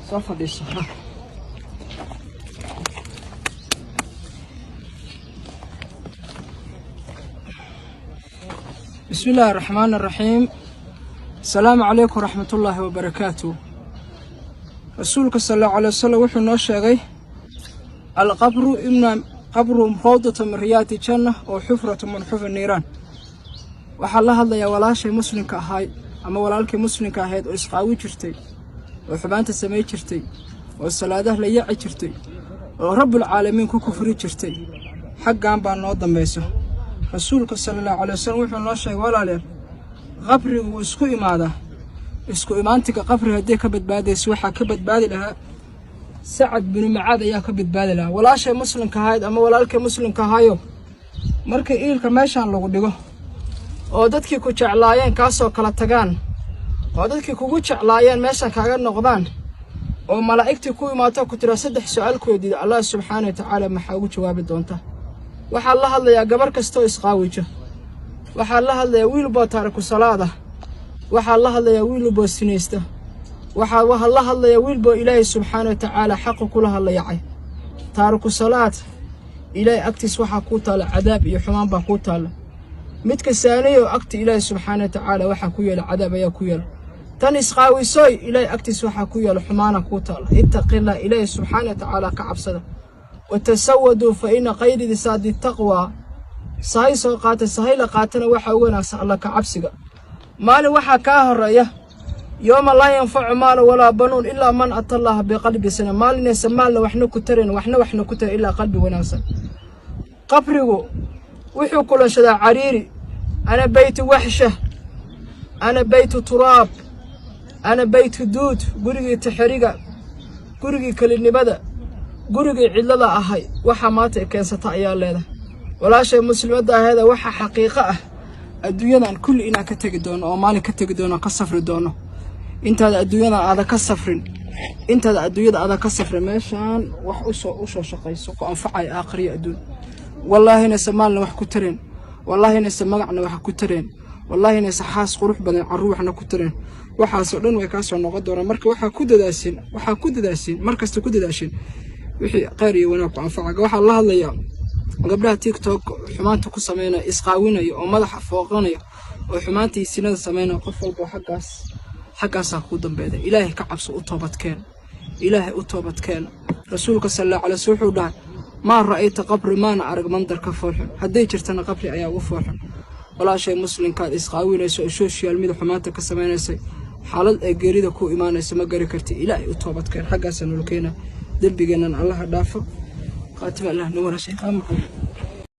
Soo fadhiiso. Bismi illaahi araxmaan araxiim. Asalaamu calaykum waraxmatullaahi wabarakaatu. Rasuulka sala allahu alay wasalam wuxuu noo sheegay alqabru ima qabru rawdatu min riyaadi janna oo xufratu min xufi niiraan. Waxaa la hadlayaa walaashay muslimka ahay ama walaalkii muslimka ahayd oo isqaawi jirtay, oo xumaanta samay jirtay, oo salaadaha la yaci jirtay, oo rabbulcaalamiin ku kufri jirtay. Xaggan baa noo dambayso. Rasuulka sala allahu alay wasalam wuxuu noo sheegay, walaalyaal, qabrigu wuu isku imaadaa. Isku imaantiga qabri haddii ka badbaadayso, waxaa ka badbaadi lahaa Sacad binu Macaad ayaa ka badbaadi lahaa. Walaashay muslimka ahayd ama walaalkay muslimka ahayo, marka iilka meeshaan lagu dhigo oo dadkii ku jeclaayeen kaasoo kala tagaan, oo dadkii kugu jeclaayeen meeshaan kaaga noqdaan, oo malaa'igtii ku imaato ku tiraa saddex su-aal ku weydiida, Allah subxaana wa tacaala maxaa ugu jawaabi doonta? Waxaa la hadlayaa gabar kastoo isqaawijo. Waxaa la hadlayaa wiil boo taariku salaad ah. Waxaa la hadlayaa wiil boo sinaysta. Waxaa la hadlayaa wiil boo Ilaahay subxaana wa tacaala xaqa kula hadlayacay. Taariku salaad, Ilaahay agtiis waxaa kuu taalla cadaab iyo xumaan baa kuu taalla. Midka saaniyo agta Ilaahay subxaana wa tacaala waxaa ku yeela cadaab ayaa ku yeela. Tan isqaawisoy, Ilaahay agtiis waxaa ku yeela xumaana kuu taalla. Ittaqillah, Ilaahay subxaana wa tacaala ka cabsada. Watasawaduu fa ina khayri saadi taqwaa. Sahay soo qaata, sahay la qaatana waxaa ugu wanaagsan Alla ka cabsiga. Maalin waxaa kaa horeeya yooma laa yanfacu maala walaa banuun ilaa man ata allaha biqalbi saliim. Maalinaysa maalna waxna ku tarin, waxna ku tarin ilaa qalbi wanaagsan. Qabrigu wuxuu kulanshadaa cariiri. Ana beytu waxsha, ana beytu turaab, ana beytu duud. Gurigii taxeriga, gurigii kelinimada, gurigii cidlada ahay waxaa maanta keensata ayaa leedahay. Walaashay muslimadda aheeda, waxaa xaqiiqo ah adduunyadan kulli inaan ka tegi doono oo maalin ka tegi doono, ka safri doono. Intaada adduunyadan aada ka safrin, intaada adduunyada aada ka safrin, meeshaan wax usoo shaqayso ku anfacaya aakhiriya adduun. Wallaahi inaysan maalna wax ku tareen, wallaahi inaysan magacna wax ku tareen, wallaahi inaysan xaas qurux badan, carruur waxna ku tareen. Waxaasoo dhan way kaa soo noqon doonaan. Marka waxaa ku dadaasiin, markasta ku dadaashin wixii khayr iyo wanaag ku anfacaga. Waxaa la hadlayaa gabdhaha TikTok xumaanta ku sameynaya, isqaawinaya oo madaxa fooqanaya oo xumaantii sinada sameynaya. Qof walba xaggaasaa kuu dambeeda. Ilaahay ka cabso, u toobadkeen, Ilaahay u toobadkeen. Rasuulka sala allahu alay wasallam wuxuu dhahay: maa ra'ayta qabri, maana arag mandarka foolxun. Hadday jirtana qabri ayaa ugu foolxun. Walaashay muslimkaad isqaawinayso oo social media xumaanta ka sameynaysay, xaalad ay geerida ku imaanayso ma gari karti. Ilaahay u toobadkeen. Xaggaasaa nolo keena. Dembigeennan Allaha dhaafo. Khaatima Allah noo wanaashay. Qaama.